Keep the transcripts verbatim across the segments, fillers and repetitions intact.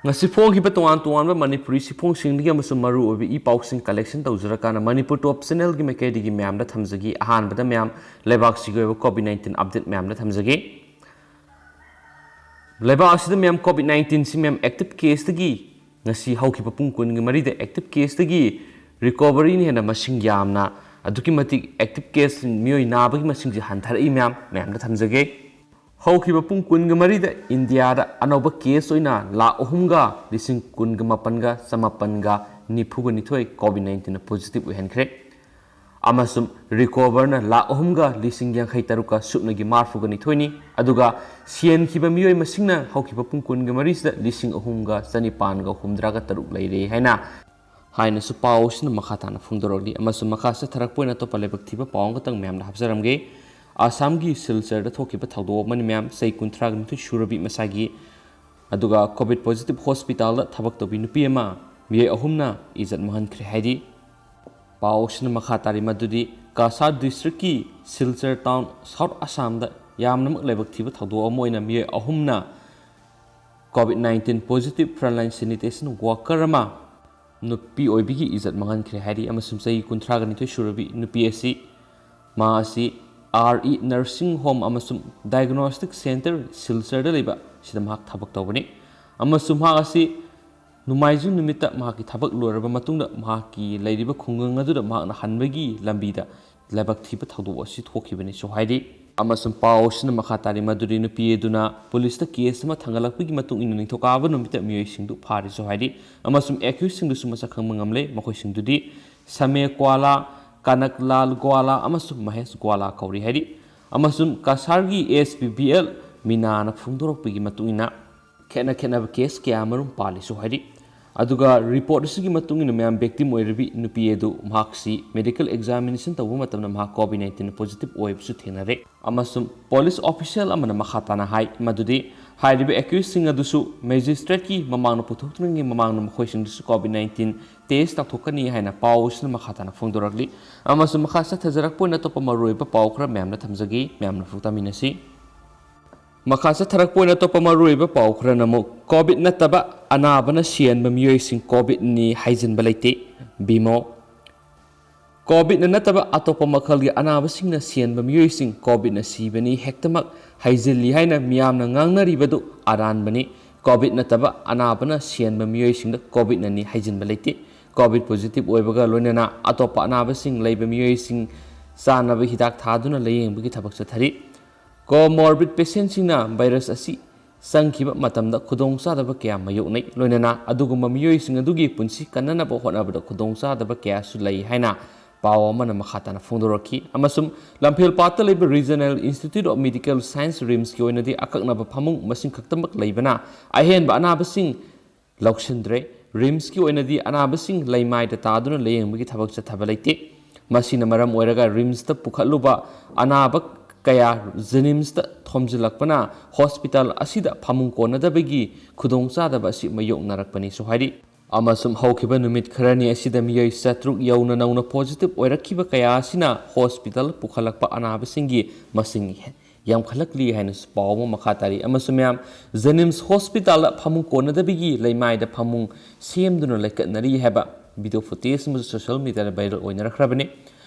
ꯉꯁꯤ ꯐꯣꯡꯈꯤꯕ ꯇꯣꯉꯥꯟ ꯇꯣꯉꯥꯟꯕ ꯃꯅꯤꯄꯨꯔꯤ ꯆꯦꯐꯣꯡꯁꯤꯡꯗꯒꯤ ꯑꯃꯁꯨꯡ ꯃꯔꯨꯑꯣꯏꯕ ꯏ ꯄꯥꯎꯁꯤꯡ collection ꯇꯧꯖꯔꯀꯥꯟꯗ ꯃꯅꯤꯄꯨꯔ ꯇꯣꯞ ꯆꯦꯅꯦꯜꯒꯤ ꯃꯥꯏꯀꯩꯗꯒꯤ ꯃꯌꯥꯝꯗ ꯊꯝꯖꯒꯦ꯫ ꯑꯍꯥꯟꯕꯗ ꯃꯌꯥꯝ ꯂꯩꯕꯥꯛꯁꯤꯒꯤ ꯑꯣꯏꯕ ꯀꯣꯚꯤꯗ ꯅꯥꯏꯟꯇꯤꯟ ꯑꯞꯗꯦꯠ ꯃꯌꯥꯝꯗ ꯊꯝꯖꯒꯦ꯫ ꯂꯩꯕꯥꯛ ꯑꯁꯤꯗ ꯃꯌꯥꯝ ꯀꯣꯚꯤꯗ ꯅꯥꯏꯟꯇꯤꯟꯁꯤ ꯃꯌꯥꯝ active caseꯇꯒꯤ ꯉꯁꯤ ꯍꯧꯈꯤꯕ ꯄꯨꯡ ꯀꯨꯟꯒ ꯃꯔꯤꯗ active caseꯇꯒꯤ recoveryꯅ ꯍꯦꯟꯅ ꯃꯁꯤꯡ ꯌꯥꯝꯅ, ꯑꯗꯨꯛꯀꯤ ꯃꯇꯤꯛ active case ꯃꯤꯑꯣꯏ ꯅꯥꯕꯒꯤ ꯃꯁꯤꯡꯁꯤ ꯍꯟꯊꯔꯛꯏ꯫ ꯃꯌꯥꯝ ꯃꯌꯥꯝꯗ ꯊꯝꯖꯒꯦ꯫ ꯍꯧꯈꯤꯕ ꯄꯨꯡ ꯀꯨꯟꯒ ꯃꯔꯤꯗ ꯏꯟꯗꯤꯌꯥꯗ ꯑꯅꯧꯕ case ꯑꯣꯏꯅ ꯂꯥꯈ ꯑꯍꯨꯝꯒ ꯂꯤꯁꯤꯡ ꯀꯨꯟꯒ ꯃꯥꯄꯟꯒ ꯆꯃꯥꯄꯟꯒ ꯅꯤꯐꯨꯒ ꯅꯤꯊꯣꯏ ꯀꯣꯚꯤꯗ ꯅꯥꯏꯟꯇꯤꯟꯅ positive ꯑꯣꯏꯍꯟꯈ꯭ꯔꯦ꯫ ꯑꯃꯁꯨꯡ recoverꯅ ꯂꯥꯈ ꯑꯍꯨꯝꯒ ꯂꯤꯁꯤꯡ ꯌꯥꯡꯈꯩ ꯇꯔꯨꯛꯀ ꯁꯨꯞꯅꯒꯤ ꯃꯔꯐꯨꯒ ꯅꯤꯊꯣꯏꯅꯤ꯫ ꯑꯗꯨꯒ ꯁꯤꯍꯟꯈꯤꯕ ꯃꯤꯑꯣꯏ ꯃꯁꯤꯡꯅ ꯍꯧꯈꯤꯕ ꯄꯨꯡ ꯀꯨꯟꯒ ꯃꯔꯤꯁꯤꯗ ꯂꯤꯁꯤꯡ ꯑꯍꯨꯝꯒ ꯆꯅꯤꯄꯥꯟꯒ ꯍꯨꯝꯗ꯭ꯔꯥꯒ ꯇꯔꯨꯛ ꯂꯩꯔꯦ ꯍꯥꯏꯅ, ꯍꯥꯏꯅꯁꯨ ꯄꯥꯎ ꯑꯁꯤꯅ ꯃꯈꯥ ꯇꯥꯅ ꯐꯣꯡꯗꯣꯔꯛꯂꯤ꯫ ꯑꯃꯁꯨꯡ ꯃꯈꯥ ꯆꯠꯊꯔꯛꯄ ꯑꯣꯏꯅ ꯑꯇꯣꯞꯄ ꯂꯥꯏꯕꯛ ꯊꯤꯕ ꯄꯥꯎ ꯑꯃꯈꯛꯇꯪ ꯃꯌꯥꯝꯗ ꯍꯥꯞꯆꯔꯝꯒꯦ꯫ ꯑꯁꯥꯝꯒꯤ ꯁꯤꯜꯆꯔꯗ ꯊꯣꯛꯈꯤꯕ ꯊꯧꯗꯣꯛ ꯑꯃꯅꯤ꯫ ꯃꯌꯥꯝ ꯆꯍꯤ ꯀꯨꯟꯊ꯭ꯔꯥꯒ ꯅꯤꯊꯣꯏ ꯁꯨꯔꯕꯤ ꯃꯁꯥꯒꯤ, ꯑꯗꯨꯒ ꯀꯣꯚꯤꯗ positive ꯍꯣꯁꯄꯤꯇꯥꯜꯗ ꯊꯕꯛ ꯇꯧꯕꯤ ꯅꯨꯄꯤ ꯑꯃ, ꯃꯤꯑꯣꯏ ꯑꯍꯨꯝꯅ ꯏꯖꯠ ꯃꯥꯡꯍꯟꯈ꯭ꯔꯦ ꯍꯥꯏꯔꯤ꯫ ꯄꯥꯎ ꯑꯁꯤꯅ ꯃꯈꯥ ꯇꯥꯔꯤ ꯃꯗꯨꯗꯤ ꯀꯁꯥꯔ ꯗꯤꯁꯇ꯭ꯔꯤꯛꯀꯤ ꯁꯤꯜꯆꯔ ꯇꯥꯎꯟ, ꯁꯥꯎꯠ ꯑꯁꯥꯝꯗ ꯌꯥꯝꯅꯃꯛ ꯂꯥꯏꯕꯛ ꯊꯤꯕ ꯊꯧꯗꯣꯛ ꯑꯃ ꯑꯣꯏꯅ ꯃꯤꯑꯣꯏ ꯑꯍꯨꯝꯅ COVID nineteen positive frontline sanitation worker ꯑꯃ ꯅꯨꯄꯤ ꯑꯣꯏꯕꯤꯒꯤ ꯏꯖꯠ ꯃꯥꯡꯍꯟꯈ꯭ꯔꯦ ꯍꯥꯏꯔꯤ꯫ ꯑꯃꯁꯨꯡ ꯆꯍꯤ ꯀꯨꯟꯊ꯭ꯔꯥꯒ ꯅꯤꯊꯣꯏ ꯁꯨꯔꯕꯤ ꯅꯨꯄꯤ ꯑꯁꯤ, ꯃꯍꯥꯛ ꯑꯁꯤ ꯑꯥꯔ ꯏ ꯅꯔꯁꯤꯡ ꯍꯣꯝ ꯑꯃꯁꯨꯡ ꯗꯥꯏꯒꯅꯣꯁꯇꯤꯛ ꯁꯦꯟꯇꯔ ꯁꯤꯜꯆꯔꯗ ꯂꯩꯕ ꯁꯤꯗ ꯃꯍꯥꯛ ꯊꯕꯛ ꯇꯧꯕꯅꯤ꯫ ꯑꯃꯁꯨꯡ ꯃꯍꯥꯛ ꯑꯁꯤ ꯅꯣꯡꯃꯥꯏꯖꯤꯡ ꯅꯨꯃꯤꯠꯇ ꯃꯍꯥꯛꯀꯤ ꯊꯕꯛ ꯂꯣꯏꯔꯕ ꯃꯇꯨꯡꯗ ꯃꯍꯥꯛꯀꯤ ꯂꯩꯔꯤꯕ ꯈꯨꯡꯒꯪ ꯑꯗꯨꯗ ꯃꯍꯥꯛꯅ ꯍꯟꯕꯒꯤ ꯂꯝꯕꯤꯗ ꯂꯥꯏꯕꯛ ꯊꯤꯕ ꯊꯧꯗꯣꯛ ꯑꯁꯤ ꯊꯣꯛꯈꯤꯕꯅꯤꯁꯨ ꯍꯥꯏꯔꯤ꯫ ꯑꯃꯁꯨꯡ ꯄꯥꯎ ꯑꯁꯤꯅ ꯃꯈꯥ ꯇꯥꯔꯤ ꯃꯗꯨꯗꯤ ꯅꯨꯄꯤ ꯑꯗꯨꯅ ꯄꯨꯂꯤꯁꯇ ꯀꯦꯁ ꯑꯃ ꯊꯥꯡꯒꯠꯂꯛꯄꯒꯤ ꯃꯇꯨꯡ ꯏꯟꯅ ꯅꯤꯡꯊꯧꯀꯥꯕ ꯅꯨꯃꯤꯠꯇ ꯃꯤꯑꯣꯏꯁꯤꯡꯗꯨ ꯐꯥꯔꯤꯁꯨ ꯍꯥꯏꯔꯤ꯫ ꯑꯃꯁꯨꯡ ꯑꯦꯀ꯭ꯌꯨꯁꯁꯤꯡꯗꯨꯁꯨ ꯃꯁꯛ ꯈꯪꯕ ꯉꯝꯂꯦ꯫ ꯃꯈꯣꯏꯁꯤꯡꯗꯨꯗꯤ ꯁꯃꯦ ꯀ꯭ꯋꯥꯂꯥ, ꯀꯅꯛꯂꯥꯜ ꯒ꯭ꯋꯥꯂꯥ ꯑꯃꯁꯨꯡ ꯃꯍꯦꯁ ꯒ꯭ꯋꯥꯂꯥ ꯀꯧꯔꯤ ꯍꯥꯏꯔꯤ꯫ ꯑꯃꯁꯨꯡ ꯀꯁꯥꯔꯒꯤ ꯑꯦꯁ ꯄꯤ ꯕꯤ ꯑꯦꯜ ꯃꯤꯅꯥꯅ ꯐꯣꯡꯗꯣꯔꯛꯄꯒꯤ ꯃꯇꯨꯡ ꯏꯟꯅ ꯈꯦꯠꯅ ꯈꯦꯠꯅꯕ ꯀꯦꯁ ꯀꯌꯥ ꯑꯃꯔꯣꯝ ꯄꯥꯜꯂꯤꯁꯨ ꯍꯥꯏꯔꯤ꯫ ꯑꯗꯨꯒ ꯔꯤꯄꯣꯔꯠ ꯑꯁꯤꯒꯤ ꯃꯇꯨꯡ ꯏꯟꯅ ꯃꯌꯥꯝ ꯚꯤꯛꯇꯤꯝ ꯑꯣꯏꯔꯤꯕꯤ ꯅꯨꯄꯤ ꯑꯗꯨ ꯃꯍꯥꯛꯁꯤ ꯃꯦꯗꯤꯀꯦꯜ ꯑꯦꯛꯖꯥꯃꯤꯅꯦꯁꯟ ꯇꯧꯕ ꯃꯇꯝꯗ ꯃꯍꯥꯛ ꯀꯣꯚꯤꯗ ꯅꯥꯏꯟꯇꯤꯟ ꯄꯣꯖꯤꯇꯤꯚ ꯑꯣꯏꯕꯁꯨ ꯊꯦꯡꯅꯔꯦ꯫ ꯑꯃꯁꯨꯡ ꯄꯨꯂꯤꯁ ꯑꯣꯐꯤꯁꯤꯌꯦꯜ ꯑꯃꯅ ꯃꯈꯥ ꯇꯥꯅ ꯍꯥꯏ ꯃꯗꯨꯗꯤ ꯍꯥꯏꯔꯤꯕ ꯑꯦꯀ꯭ꯌꯨꯁꯁꯤꯡ ꯑꯗꯨꯁꯨ ꯃꯦꯖꯤꯁꯇ꯭ꯔꯦꯠꯀꯤ ꯃꯃꯥꯡꯗ ꯄꯨꯊꯣꯛꯇ꯭ꯔꯤꯉꯩ ꯃꯃꯥꯡꯗ ꯃꯈꯣꯏꯁꯤꯡꯗꯨꯁꯨ ꯀꯣꯚꯤꯗ ꯅꯥꯏꯟꯇꯤꯟ ꯇꯦꯁ ꯇꯧꯊꯣꯛꯀꯅꯤ ꯍꯥꯏꯅ ꯄꯥꯎ ꯑꯁꯤꯅ ꯃꯈꯥ ꯇꯥꯅ ꯐꯣꯡꯗꯣꯔꯛꯂꯤ꯫ ꯑꯃꯁꯨꯡ ꯃꯈꯥ ꯆꯠꯊꯖꯔꯛꯄ ꯑꯣꯏꯅ ꯑꯇꯣꯞꯄ ꯃꯔꯨꯑꯣꯏꯕ ꯄꯥꯎ ꯈꯔ ꯃꯌꯥꯝꯅ ꯊꯝꯖꯒꯦ, ꯃꯌꯥꯝꯅ ꯐꯨ ꯇꯥꯃꯤꯟꯅꯁꯤ꯫ ꯃꯈꯥ ꯆꯠꯊꯔꯛꯄ ꯑꯣꯏꯅ ꯑꯇꯣꯞꯄ ꯃꯔꯨꯑꯣꯏꯕ ꯄꯥꯎ ꯈꯔꯅ ꯑꯃꯨꯛ, ꯀꯣꯚꯤꯗ ꯅꯠꯇꯕ ꯑꯅꯥꯕꯅ ꯁꯤꯍꯟꯕ ꯃꯤꯑꯣꯏꯁꯤꯡ ꯀꯣꯚꯤꯗꯅꯤ ꯍꯥꯏꯖꯤꯟꯕ ꯂꯩꯇꯦ꯫ ꯕꯤꯃꯣ꯫ ꯀꯣꯚꯤꯗꯅ ꯅꯠꯇꯕ ꯑꯇꯣꯞꯄ ꯃꯈꯜꯒꯤ ꯑꯅꯥꯕꯁꯤꯡꯅ ꯁꯤꯍꯟꯕ ꯃꯤꯑꯣꯏꯁꯤꯡ ꯀꯣꯚꯤꯗꯅ ꯁꯤꯕꯅꯤ ꯍꯦꯛꯇꯃꯛ ꯍꯩꯖꯤꯜꯂꯤ ꯍꯥꯏꯅ ꯃꯤꯌꯥꯝꯅ ꯉꯥꯡꯅꯔꯤꯕꯗꯨ ꯑꯔꯥꯟꯕꯅꯤ꯫ ꯀꯣꯚꯤꯗ ꯅꯠꯇꯕ ꯑꯅꯥꯕꯅ ꯁꯤꯍꯟꯕ ꯃꯤꯑꯣꯏꯁꯤꯡꯗ ꯀꯣꯚꯤꯗꯅꯅꯤ ꯍꯩꯖꯤꯟꯕ ꯂꯩꯇꯦ꯫ ꯀꯣꯚꯤꯗ ꯄꯣꯖꯤꯇꯤꯚ ꯑꯣꯏꯕꯒ ꯂꯣꯏꯅꯅ ꯑꯇꯣꯞꯄ ꯑꯅꯥꯕꯁꯤꯡ ꯂꯩꯕ ꯃꯤꯑꯣꯏꯁꯤꯡ ꯆꯥꯅꯕ ꯍꯤꯗꯥꯛ ꯊꯥꯗꯨꯅ ꯂꯥꯌꯦꯡꯕꯒꯤ ꯊꯕꯛ ꯆꯠꯊꯔꯤ꯫ ꯀꯣꯃꯣꯔꯕꯤꯗ ꯄꯦꯁꯦꯟꯁꯤꯡꯅ ꯚꯥꯏꯔꯁ ꯑꯁꯤ ꯆꯪꯈꯤꯕ ꯃꯇꯝꯗ ꯈꯨꯗꯣꯡꯆꯥꯗꯕ ꯀꯌꯥ ꯃꯥꯌꯣꯛꯅꯩ, ꯂꯣꯏꯅꯅ ꯑꯗꯨꯒꯨꯝꯕ ꯃꯤꯑꯣꯏꯁꯤꯡ ꯑꯗꯨꯒꯤ ꯄꯨꯟꯁꯤ ꯀꯟꯅꯅꯕ ꯍꯣꯠꯅꯕꯗ ꯈꯨꯗꯣꯡꯆꯥꯗꯕ ꯀꯌꯥꯁꯨ ꯂꯩ ꯍꯥꯏꯅ ꯄꯥꯎ ꯑꯃꯅ ꯃꯈꯥ ꯇꯥꯅ ꯐꯣꯡꯗꯣꯔꯛꯈꯤ꯫ ꯑꯃꯁꯨꯡ ꯂꯝꯐꯦꯜ ꯄꯥꯠꯇ ꯂꯩꯕ Regional Institute of Medical Science, ꯔꯤꯝꯁꯀꯤ ꯑꯣꯏꯅꯗꯤ ꯑꯀꯛꯅꯕ ꯐꯃꯨꯡ ꯃꯁꯤꯡ ꯈꯛꯇꯃꯛ ꯂꯩꯕꯅ ꯑꯍꯦꯟꯕ ꯑꯅꯥꯕꯁꯤꯡ ꯂꯧꯁꯤꯟꯗ꯭ꯔꯦ꯫ ꯔꯤꯝꯁꯀꯤ ꯑꯣꯏꯅꯗꯤ ꯑꯅꯥꯕꯁꯤꯡ ꯂꯩꯃꯥꯏꯗ ꯇꯥꯗꯨꯅ ꯂꯥꯌꯦꯡꯕꯒꯤ ꯊꯕꯛ ꯆꯠꯊꯕ ꯂꯩꯇꯦ꯫ ꯃꯁꯤꯅ ꯃꯔꯝ ꯑꯣꯏꯔꯒ ꯔꯤꯝꯁꯇ ꯄꯨꯈꯠꯂꯨꯕ ꯑꯅꯥꯕ ꯀꯌꯥ ꯖꯦꯅꯤꯝꯁꯇ ꯊꯣꯝꯖꯤꯜꯂꯛꯄꯅ ꯍꯣꯁꯄꯤꯇꯥꯜ ꯑꯁꯤꯗ ꯐꯃꯨꯡ ꯀꯣꯟꯅꯗꯕꯒꯤ ꯈꯨꯗꯣꯡꯆꯥꯗꯕ ꯑꯁꯤ ꯃꯥꯌꯣꯛꯅꯔꯛꯄꯅꯤꯁꯨ ꯍꯥꯏꯔꯤ꯫ ꯑꯃꯁꯨꯡ ꯍꯧꯈꯤꯕ ꯅꯨꯃꯤꯠ ꯈꯔꯅꯤ ꯑꯁꯤꯗ ꯃꯤꯑꯣꯏ ꯆꯥꯇ꯭ꯔꯨꯛ ꯌꯧꯅ ꯅꯧꯅ ꯄꯣꯖꯤꯇꯤꯚ ꯑꯣꯏꯔꯛꯈꯤꯕ ꯀꯌꯥ ꯑꯁꯤꯅ ꯍꯣꯁꯄꯤꯇꯥꯜ ꯄꯨꯈꯠꯂꯛꯄ ꯑꯅꯥꯕꯁꯤꯡꯒꯤ ꯃꯁꯤꯡ ꯌꯥꯝꯈꯠꯂꯛꯂꯤ ꯍꯥꯏꯅꯁꯨ ꯄꯥꯎ ꯑꯃ ꯃꯈꯥ ꯇꯥꯔꯤ꯫ ꯑꯃꯁꯨꯡ ꯃꯌꯥꯝ, ꯖꯦꯅꯤꯝꯁ ꯍꯣꯁꯄꯤꯇꯥꯜꯗ ꯐꯃꯨꯡ ꯀꯣꯟꯅꯗꯕꯒꯤ ꯂꯩꯃꯥꯏꯗ ꯐꯃꯨꯡ ꯁꯦꯝꯗꯨꯅ ꯂꯩꯀꯠꯅꯔꯤ ꯍꯥꯏꯕ ꯚꯤꯗꯤꯑꯣ ꯐꯨꯇꯦꯖ ꯑꯃꯁꯨ ꯁꯣꯁꯤꯌꯦꯜ ꯃꯤꯗꯤꯌꯥꯗ ꯚꯥꯏꯔꯦꯜ ꯑꯣꯏꯅꯔꯛꯈ꯭ꯔꯕꯅꯤ꯫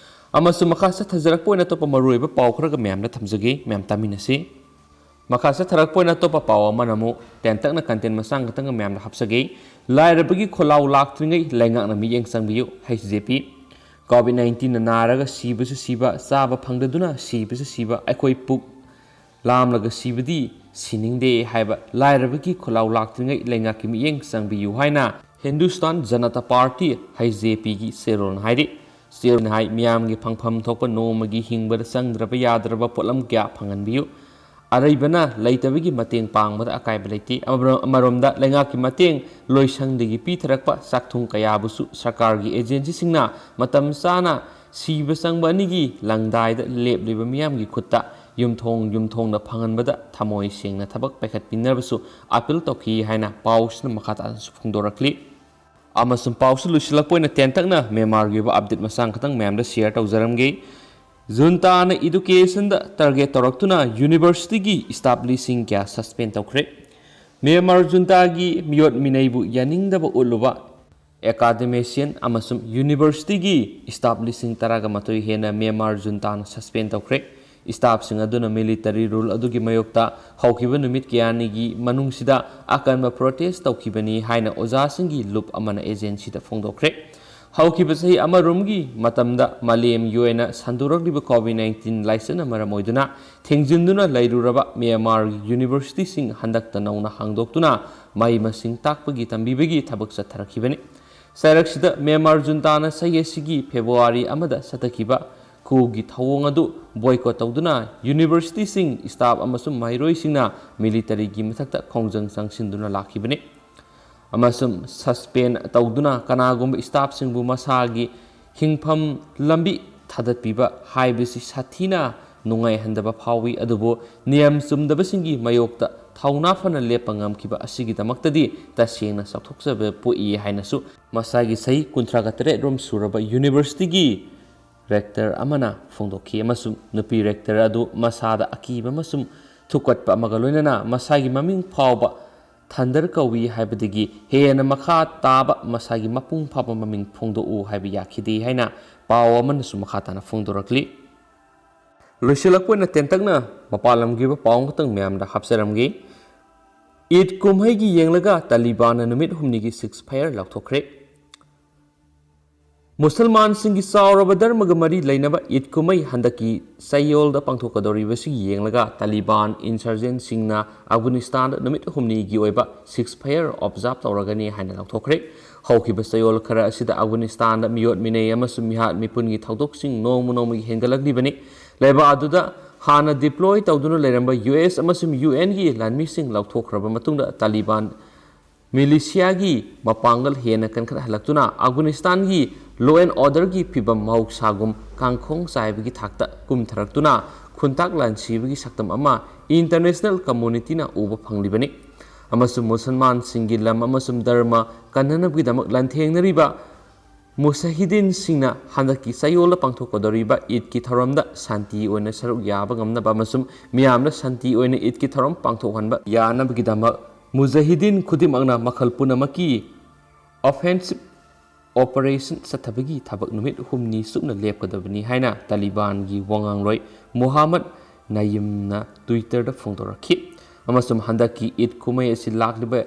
ꯑꯃꯁꯨꯡ ꯃꯈꯥ ꯆꯠꯊꯖꯔꯛꯄ ꯑꯣꯏꯅ ꯑꯇꯣꯞꯄ ꯃꯔꯨꯑꯣꯏꯕ ꯄꯥꯎ ꯈꯔꯒ ꯃꯌꯥꯝꯗ ꯊꯝꯖꯒꯦ, ꯃꯌꯥꯝ ꯇꯥꯃꯤꯟꯅꯁꯤ꯫ ꯃꯈꯥ ꯆꯠꯊꯔꯛꯄ ꯑꯣꯏꯅ ꯑꯇꯣꯞꯄ ꯄꯥꯎ ꯑꯃꯅ ꯑꯃꯨꯛ ꯇꯦꯟꯇꯛꯅ ꯀꯟꯇꯦꯟ ꯃꯆꯥ ꯈꯛꯇꯪꯒ ꯃꯌꯥꯝꯗ ꯍꯥꯞꯆꯒꯦ꯫ ꯂꯥꯏꯔꯕꯒꯤ ꯈꯣꯜꯂꯥꯎ ꯂꯥꯛꯇ꯭ꯔꯤꯉꯩ ꯂꯩꯉꯥꯛꯅ ꯃꯤꯠꯌꯦꯡ ꯆꯪꯕꯤꯌꯨ, ꯍꯩꯆ ꯖꯦ ꯄꯤ꯫ ꯀꯣꯚꯤꯗ ꯅꯥꯏꯟꯇꯤꯟꯅ ꯅꯥꯔꯒ ꯁꯤꯕꯁꯨ ꯁꯤꯕ, ꯆꯥꯕ ꯐꯪꯗꯗꯨꯅ ꯁꯤꯕꯁꯨ ꯁꯤꯕ, ꯑꯩꯈꯣꯏ ꯄꯨꯛ ꯂꯥꯝꯂꯒ ꯁꯤꯕꯗꯤ ꯁꯤꯅꯤꯡꯗꯦ ꯍꯥꯏꯕ ꯂꯥꯏꯔꯕꯒꯤ ꯈꯣꯜꯂꯥꯎ ꯂꯥꯛꯇ꯭ꯔꯤꯉꯩ ꯂꯩꯉꯥꯛꯀꯤ ꯃꯤꯠꯌꯦꯡ ꯆꯪꯕꯤꯌꯨ ꯍꯥꯏꯅ Hindustan Janata party, H J ꯄꯤꯒꯤ ꯆꯦꯔꯣꯜꯅ ꯍꯥꯏꯔꯤ꯫ ꯆꯦꯔꯣꯜꯅ ꯍꯥꯏ, ꯃꯤꯌꯥꯝꯒꯤ ꯐꯪꯐꯝ ꯊꯣꯛꯄ ꯅꯣꯡꯃꯒꯤ ꯍꯤꯡꯕꯗ ꯆꯪꯗ꯭ꯔꯕ ꯌꯥꯗ꯭ꯔꯕ ꯄꯣꯠꯂꯝ ꯀꯌꯥ ꯐꯪꯍꯟꯕꯤꯌꯨ꯫ ꯑꯔꯩꯕꯅ ꯂꯩꯇꯕꯒꯤ ꯃꯇꯦꯡ ꯄꯥꯡꯕꯗ ꯑꯀꯥꯏꯕ ꯂꯩꯇꯦ꯫ ꯑꯃꯔꯣꯝꯗ ꯂꯩꯉꯥꯛꯀꯤ ꯃꯇꯦꯡ ꯂꯣꯏꯁꯪꯗꯒꯤ ꯄꯤꯊꯔꯛꯄ ꯆꯥꯛꯊꯨꯡ ꯀꯌꯥꯕꯨꯁꯨ ꯁꯔꯀꯥꯔꯒꯤ ꯑꯦꯖꯦꯟꯁꯤꯁꯤꯡꯅ ꯃꯇꯝ ꯆꯥꯅ ꯁꯤꯕ ꯆꯪꯕ ꯑꯅꯤꯒꯤ ꯂꯪꯗꯥꯏꯗ ꯂꯦꯞꯂꯤꯕ ꯃꯤꯌꯥꯝꯒꯤ ꯈꯨꯠꯇ ꯌꯨꯝꯊꯣꯡ ꯌꯨꯝꯊꯣꯡꯗ ꯐꯪꯍꯟꯕꯗ ꯊꯃꯣꯏ ꯁꯦꯡꯅ ꯊꯕꯛ ꯄꯥꯏꯈꯠꯄꯤꯅꯕꯁꯨ ꯑꯄꯤꯜ ꯇꯧꯈꯤ ꯍꯥꯏꯅ ꯄꯥꯎꯁꯤꯅ ꯃꯈꯥ ꯇꯥꯅꯁꯨ ꯐꯣꯡꯗꯣꯔꯛꯂꯤ꯫ ꯑꯃꯁꯨꯡ ꯄꯥꯎꯁꯤ ꯂꯣꯏꯁꯤꯜꯂꯛꯄ ꯑꯣꯏꯅ ꯇꯦꯟꯇꯛꯅ ꯃ꯭ꯌꯥꯟꯃꯥꯔꯒꯤ ꯑꯣꯏꯕ ꯑꯞꯗꯦꯠ ꯃꯆꯥ ꯈꯛꯇꯪ ꯃꯌꯥꯝꯗ ꯁꯤꯌꯔ ꯇꯧꯖꯔꯝꯒꯦ꯫ ꯖꯨꯟꯇꯥꯅ educationꯗ target ꯇꯧꯔꯛꯇꯨꯅ universityꯒꯤ staff ꯂꯤꯁꯤꯡ ꯀꯌꯥ suspend ꯇꯧꯈ꯭ꯔꯦ꯫ ꯃ꯭ꯌꯥꯟꯃꯥꯔ ꯖꯨꯟꯇꯥꯒꯤ ꯃꯤꯑꯣꯠ ꯃꯤꯅꯩꯕꯨ ꯌꯥꯅꯤꯡꯗꯕ ꯎꯠꯂꯨꯕ academician ꯑꯃꯁꯨꯡ universityꯒꯤ staff ꯂꯤꯁꯤꯡ ꯇꯔꯥꯒ ꯃꯥꯊꯣꯏ ꯍꯦꯟꯅ ꯃ꯭ꯌꯥꯟꯃꯥꯔ ꯖꯨꯟꯇꯥꯅ suspend ꯇꯧꯈ꯭ꯔꯦ꯫ Staffꯁꯤꯡ ꯑꯗꯨꯅ military rule ꯑꯗꯨꯒꯤ ꯃꯥꯌꯣꯛꯇ ꯍꯧꯈꯤꯕ ꯅꯨꯃꯤꯠ ꯀꯌꯥꯅꯤꯒꯤ ꯃꯅꯨꯡꯁꯤꯗ ꯑꯀꯟꯕ protest ꯇꯧꯈꯤꯕꯅꯤ ꯍꯥꯏꯅ ꯑꯣꯖꯥꯁꯤꯡꯒꯤ ꯂꯨꯞ ꯑꯃꯅ agencyꯗ ꯐꯣꯡꯗꯣꯛꯈ꯭ꯔꯦ꯫ ꯍꯧꯈꯤꯕ ꯆꯍꯤ ꯑꯃꯔꯣꯝꯒꯤ ꯃꯇꯝꯗ ꯃꯥꯂꯦꯝꯒꯤ ꯑꯣꯏꯅ ꯁꯟꯗꯣꯔꯛꯂꯤꯕ COVID nineteen ꯂꯥꯏꯆꯠꯅ ꯃꯔꯝ ꯑꯣꯏꯗꯨꯅ ꯊꯤꯡꯖꯤꯟꯗꯨꯅ ꯂꯩꯔꯨꯔꯕ ꯃ꯭ꯌꯥꯟꯃꯥꯔꯒꯤ universityꯁꯤꯡ ꯍꯟꯗꯛꯇ ꯅꯧꯅ ꯍꯥꯡꯗꯣꯛꯇꯨꯅ ꯃꯍꯩ ꯃꯁꯤꯡ ꯇꯥꯛꯄꯒꯤ ꯇꯝꯕꯤꯕꯒꯤ ꯊꯕꯛ ꯆꯠꯊꯔꯛꯈꯤꯕꯅꯤ꯫ ꯆꯩꯔꯛꯁꯤꯗ ꯃ꯭ꯌꯥꯟꯃꯥꯔ ꯖꯨꯟꯇꯥꯅ ꯆꯍꯤ ꯑꯁꯤꯒꯤ February ꯑꯃꯗ ꯆꯠꯊꯈꯤꯕ coup ꯒꯤ ꯊꯧꯑꯣꯡ ꯑꯗꯨ boycott ꯇꯧꯗꯨꯅ universityꯁꯤꯡ, staff ꯑꯃꯁꯨꯡ ꯃꯍꯩꯔꯣꯏꯁꯤꯡꯅ militaryꯒꯤ ꯃꯊꯛꯇ ꯈꯣꯡꯖꯪ ꯆꯪꯁꯤꯟꯗꯨꯅ ꯂꯥꯛꯈꯤꯕꯅꯤ꯫ ꯑꯃꯁꯨꯡ suspend ꯇꯧꯗꯨꯅ ꯀꯅꯥꯒꯨꯝꯕ staffꯁꯤꯡꯕꯨ ꯃꯁꯥꯒꯤ ꯍꯤꯡꯐꯝ ꯂꯝꯕꯤ ꯊꯥꯗꯠꯄꯤꯕ ꯍꯥꯏꯕꯁꯤ ꯁꯥꯊꯤꯅ ꯅꯨꯡꯉꯥꯏꯍꯟꯗꯕ ꯐꯥꯎꯏ, ꯑꯗꯨꯕꯨ ꯅꯤꯌꯝ ꯆꯨꯝꯗꯕꯁꯤꯡꯒꯤ ꯃꯥꯌꯣꯛꯇ ꯊꯧꯅꯥ ꯐꯅ ꯂꯦꯞꯄ ꯉꯝꯈꯤꯕ ꯑꯁꯤꯒꯤꯗꯃꯛꯇꯗꯤ ꯇꯁꯦꯡꯅ ꯆꯥꯎꯊꯣꯛꯆꯕ ꯄꯣꯛꯏ ꯍꯥꯏꯅꯁꯨ ꯃꯁꯥꯒꯤ ꯆꯍꯤ ꯀꯨꯟꯊ꯭ꯔꯥꯒ ꯇꯔꯦꯠ ꯔꯣꯝ ꯁꯨꯔꯕ universityꯒꯤ rector ꯑꯃꯅ ꯐꯣꯡꯗꯣꯛꯈꯤ, ꯑꯃꯁꯨꯡ ꯅꯨꯄꯤ rector ꯑꯗꯨ ꯃꯁꯥꯗ ꯑꯀꯤꯕ ꯑꯃꯁꯨꯡ ꯊꯨꯛꯀꯠꯄ ꯑꯃꯒ ꯂꯣꯏꯅꯅ ꯃꯁꯥꯒꯤ ꯃꯃꯤꯡ ꯐꯥꯎꯕ Thunder ꯀꯧꯏ ꯍꯥꯏꯕꯗꯒꯤ ꯍꯦꯟꯅ ꯃꯈꯥ ꯇꯥꯕ ꯃꯁꯥꯒꯤ ꯃꯄꯨꯡ ꯐꯥꯕ ꯃꯃꯤꯡ ꯐꯣꯡꯗꯣꯛꯎ ꯍꯥꯏꯕ ꯌꯥꯈꯤꯗꯦ ꯍꯥꯏꯅ ꯄꯥꯎ ꯑꯃꯅꯁꯨ ꯃꯈꯥ ꯇꯥꯅ ꯐꯣꯡꯗꯣꯔꯛꯂꯤ꯫ ꯂꯣꯏꯁꯤꯜꯂꯛꯄ ꯑꯣꯏꯅ ꯇꯦꯟꯇꯛꯅ ꯃꯄꯥꯟ ꯂꯝꯒꯤ ꯑꯣꯏꯕ ꯄꯥꯎ ꯑꯃꯈꯛꯇꯪ ꯃꯌꯥꯝꯗ ꯍꯥꯞꯆꯔꯝꯒꯦ꯫ ꯏꯗ ꯀꯨꯝꯍꯩꯒꯤ ꯌꯦꯡꯂꯒ ꯇꯥꯂꯤꯕꯥꯟꯅ ꯅꯨꯃꯤꯠ ꯍꯨꯝꯅꯤꯒꯤ ceasefire ꯂꯥꯎꯊꯣꯛꯈ꯭ꯔꯦ꯫ ꯃꯨꯁꯜꯃꯥꯟꯁꯤꯡꯒꯤ ꯆꯥꯎꯔꯕ ꯙꯔꯃꯒ ꯃꯔꯤ ꯂꯩꯅꯕ ꯏꯗ ꯀꯨꯝꯍꯩ ꯍꯟꯗꯛꯀꯤ ꯆꯌꯣꯜꯗ ꯄꯥꯡꯊꯣꯛꯀꯗꯧꯔꯤꯕꯁꯤ ꯌꯦꯡꯂꯒ ꯇꯥꯂꯤꯕꯥꯟ insurgentꯁꯤꯡꯅ ꯑꯐꯒꯥꯅꯤꯁꯇꯥꯟꯗ ꯅꯨꯃꯤꯠ ꯍꯨꯝꯅꯤꯒꯤ ꯑꯣꯏꯕ ceasefire observe ꯇꯧꯔꯒꯅꯤ ꯍꯥꯏꯅ ꯂꯥꯎꯊꯣꯛꯈ꯭ꯔꯦ꯫ ꯍꯧꯈꯤꯕ ꯆꯌꯣꯜ ꯈꯔ ꯑꯁꯤꯗ ꯑꯐꯒꯥꯅꯤꯁꯇꯥꯟꯗ ꯃꯤꯑꯣꯠ ꯃꯤꯅꯩ ꯑꯃꯁꯨꯡ ꯃꯤꯍꯥꯠ ꯃꯤꯄꯨꯟꯒꯤ ꯊꯧꯗꯣꯛꯁꯤꯡ ꯅꯣꯡꯃ ꯅꯣꯡꯃꯒꯤ ꯍꯦꯟꯒꯠꯂꯛꯂꯤꯕꯅꯤ꯫ ꯂꯩꯕꯥꯛ ꯑꯗꯨꯗ ꯍꯥꯟꯅ deploy ꯇꯧꯗꯨꯅ ꯂꯩꯔꯝꯕ US ꯑꯃꯁꯨꯡ UNꯒꯤ ꯂꯥꯟꯃꯤꯁꯤꯡ ꯂꯧꯊꯣꯛꯈ꯭ꯔꯕ ꯃꯇꯨꯡꯗ ꯇꯥꯂꯤꯕꯥꯟ militiaꯒꯤ ꯃꯄꯥꯡꯒꯜ ꯍꯦꯟꯅ ꯀꯟꯈꯠꯍꯜꯂꯛꯇꯨꯅ ꯑꯐꯒꯥꯅꯤꯁꯇꯥꯟꯒꯤ law and orderꯒꯤ ꯐꯤꯚꯝ ꯃꯍꯧꯁꯥꯒꯨꯝ ꯀꯥꯡꯈꯣꯡ ꯆꯥꯏꯕꯒꯤ ꯊꯥꯛꯇ ꯀꯨꯝꯊꯔꯛꯇꯨꯅ ꯈꯨꯟꯇꯥꯛ ꯂꯥꯟꯁꯤꯕꯒꯤ ꯁꯛꯇꯝ ꯑꯃ international communityꯅ ꯎꯕ ꯐꯪꯂꯤꯕꯅꯤ꯫ ꯑꯃꯁꯨꯡ ꯃꯨꯁꯜꯃꯥꯟꯁꯤꯡꯒꯤ ꯂꯝ ꯑꯃꯁꯨꯡ ꯙꯔꯃ ꯀꯟꯅꯅꯕꯒꯤꯗꯃꯛ ꯂꯥꯟꯊꯦꯡꯅꯔꯤꯕ ꯃꯨꯖꯥꯍꯤꯗꯤꯟꯁꯤꯡꯅ ꯍꯟꯗꯛꯀꯤ ꯆꯌꯣꯜꯗ ꯄꯥꯡꯊꯣꯛꯀꯗꯧꯔꯤꯕ ꯏꯗꯀꯤ ꯊꯧꯔꯝꯗ ꯁꯥꯟꯇꯤ ꯑꯣꯏꯅ ꯁꯔꯨꯛ ꯌꯥꯕ ꯉꯝꯅꯕ ꯑꯃꯁꯨꯡ ꯃꯤꯌꯥꯝꯅ ꯁꯥꯟꯇꯤ ꯑꯣꯏꯅ ꯏꯗꯀꯤ ꯊꯧꯔꯝ ꯄꯥꯡꯊꯣꯛꯍꯟꯕ ꯌꯥꯅꯕꯒꯤꯗꯃꯛ ꯃꯨꯖꯥꯍꯤꯗꯤꯟ ꯈꯨꯗꯤꯡꯃꯛꯅ ꯃꯈꯜ ꯄꯨꯝꯅꯃꯛꯀꯤ ꯑꯣꯐꯦꯟꯁꯤꯞ ꯑꯣꯄꯔꯦꯁꯟ ꯆꯠꯊꯕꯒꯤ ꯊꯕꯛ ꯅꯨꯃꯤꯠ ꯍꯨꯝꯅꯤ ꯆꯨꯞꯅ ꯂꯦꯞꯀꯗꯕꯅꯤ ꯍꯥꯏꯅ ꯇꯥꯂꯤꯕꯥꯟꯒꯤ ꯋꯥꯉꯥꯡꯂꯣꯏ ꯃꯨꯍꯥꯃꯗ ꯅꯌꯤꯝꯅ Twitter-ꯗ ꯐꯣꯡꯗꯣꯔꯛꯈꯤ꯫ ꯑꯃꯁꯨꯡ ꯍꯟꯗꯛꯀꯤ ꯏꯗ ꯀꯨꯝꯍꯩ ꯑꯁꯤ ꯂꯥꯛꯂꯤꯕ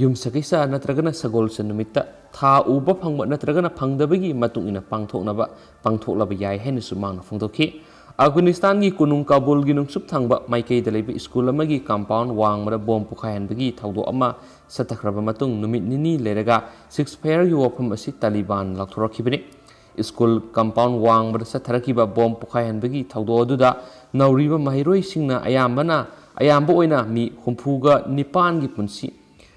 ꯌꯨꯝꯁꯀꯩꯁ ꯅꯠꯇ꯭ꯔꯒꯅ ꯁꯒꯣꯜꯁꯦꯟ ꯅꯨꯃꯤꯠꯇ ꯊꯥ ꯎꯕ ꯐꯪꯕ ꯅꯠꯇ꯭ꯔꯒꯅ ꯐꯪꯗꯕꯒꯤ ꯃꯇꯨꯡ ꯏꯟꯅ ꯄꯥꯡꯊꯣꯛꯅꯕ ꯄꯥꯡꯊꯣꯛꯂꯕ ꯌꯥꯏ ꯍꯥꯏꯅꯁꯨ ꯃꯥꯅ ꯐꯣꯡꯗꯣꯛꯈꯤ꯫ ꯑꯐꯒꯥꯅꯤꯁꯇꯥꯟꯒꯤ ꯀꯣꯅꯨꯡ ꯀꯥꯕꯨꯜꯒꯤ ꯅꯨꯡꯆꯨꯞ ꯊꯪꯕ ꯃꯥꯏꯀꯩꯗ ꯂꯩꯕ ꯁ꯭ꯀꯨꯜ ꯑꯃꯒꯤ ꯀꯝꯄꯥꯎꯟ ꯋꯥꯡꯃꯗ ꯕꯣꯝ ꯄꯣꯈꯥꯏꯍꯟꯕꯒꯤ ꯊꯧꯗꯣꯛ ꯑꯃ ꯆꯠꯊꯈ꯭ꯔꯕ ꯃꯇꯨꯡ ꯅꯨꯃꯤꯠ ꯅꯤꯅꯤ ꯂꯩꯔꯒ ceasefire-ꯒꯤ ꯋꯥꯐꯝ ꯑꯁꯤ ꯇꯥꯂꯤꯕꯥꯟ ꯂꯥꯎꯊꯣꯔꯛꯈꯤꯕꯅꯤ꯫ ꯁ꯭ꯀꯨꯜ ꯀꯝꯄꯥꯎꯟ ꯋꯥꯡꯃꯗ ꯆꯠꯊꯔꯛꯈꯤꯕ ꯕꯣꯝ ꯄꯣꯈꯥꯏꯍꯟꯕꯒꯤ ꯊꯧꯗꯣꯛ ꯑꯗꯨꯗ ꯅꯧꯔꯤꯕ ꯃꯍꯩꯔꯣꯏꯁꯤꯡꯅ ꯑꯌꯥꯝꯕꯅ, ꯑꯌꯥꯝꯕ ꯑꯣꯏꯅ ꯃꯤ ꯍꯨꯝꯐꯨꯒ ꯅꯤꯄꯥꯟꯒꯤ ꯄꯨꯟꯁꯤ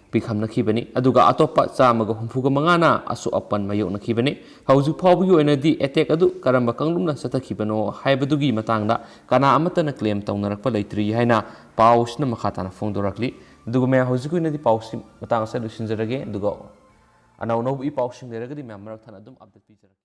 ꯄꯤꯈꯝꯅꯈꯤꯕꯅꯤ, ꯑꯗꯨꯒ ꯑꯇꯣꯞꯄ ꯆꯥꯝꯃꯒ ꯍꯨꯝꯐꯨꯒ ꯃꯉꯥꯅ ꯑꯁꯣꯛ ꯑꯄꯟ ꯃꯥꯌꯣꯛꯅꯈꯤꯕꯅꯤ꯫ ꯍꯧꯖꯤꯛ ꯐꯥꯎꯕꯒꯤ ꯑꯣꯏꯅꯗꯤ attack ꯑꯗꯨ ꯀꯔꯝꯕ ꯀꯥꯡꯂꯨꯞꯅ ꯆꯠꯊꯈꯤꯕꯅꯣ ꯍꯥꯏꯕꯗꯨꯒꯤ ꯃꯇꯥꯡꯗ ꯀꯅꯥ ꯑꯃꯠꯇꯅ claim ꯇꯧꯅꯔꯛꯄ ꯂꯩꯇ꯭ꯔꯤ ꯍꯥꯏꯅ ꯄꯥꯎꯁꯤꯅ ꯃꯈꯥ ꯇꯥꯅ ꯐꯣꯡꯗꯣꯔꯛꯂꯤ꯫ ꯑꯗꯨꯒ ꯃꯌꯥꯝ, ꯍꯧꯖꯤꯛꯀꯤ ꯑꯣꯏꯅꯗꯤ ꯄꯥꯎꯁꯤ ꯃꯇꯥꯡ ꯑꯁꯤꯗ ꯂꯣꯏꯁꯤꯟꯖꯔꯒꯦ, ꯑꯗꯨꯒ ꯑꯅꯧ ꯑꯅꯧꯕ ꯏ ꯄꯥꯎꯁꯤꯡ ꯂꯩꯔꯒꯗꯤ ꯃꯌꯥꯝ ꯃꯔꯛ ꯊꯠꯅ ꯑꯗꯨꯝ update ꯄꯤꯖꯔꯛꯀꯦ꯫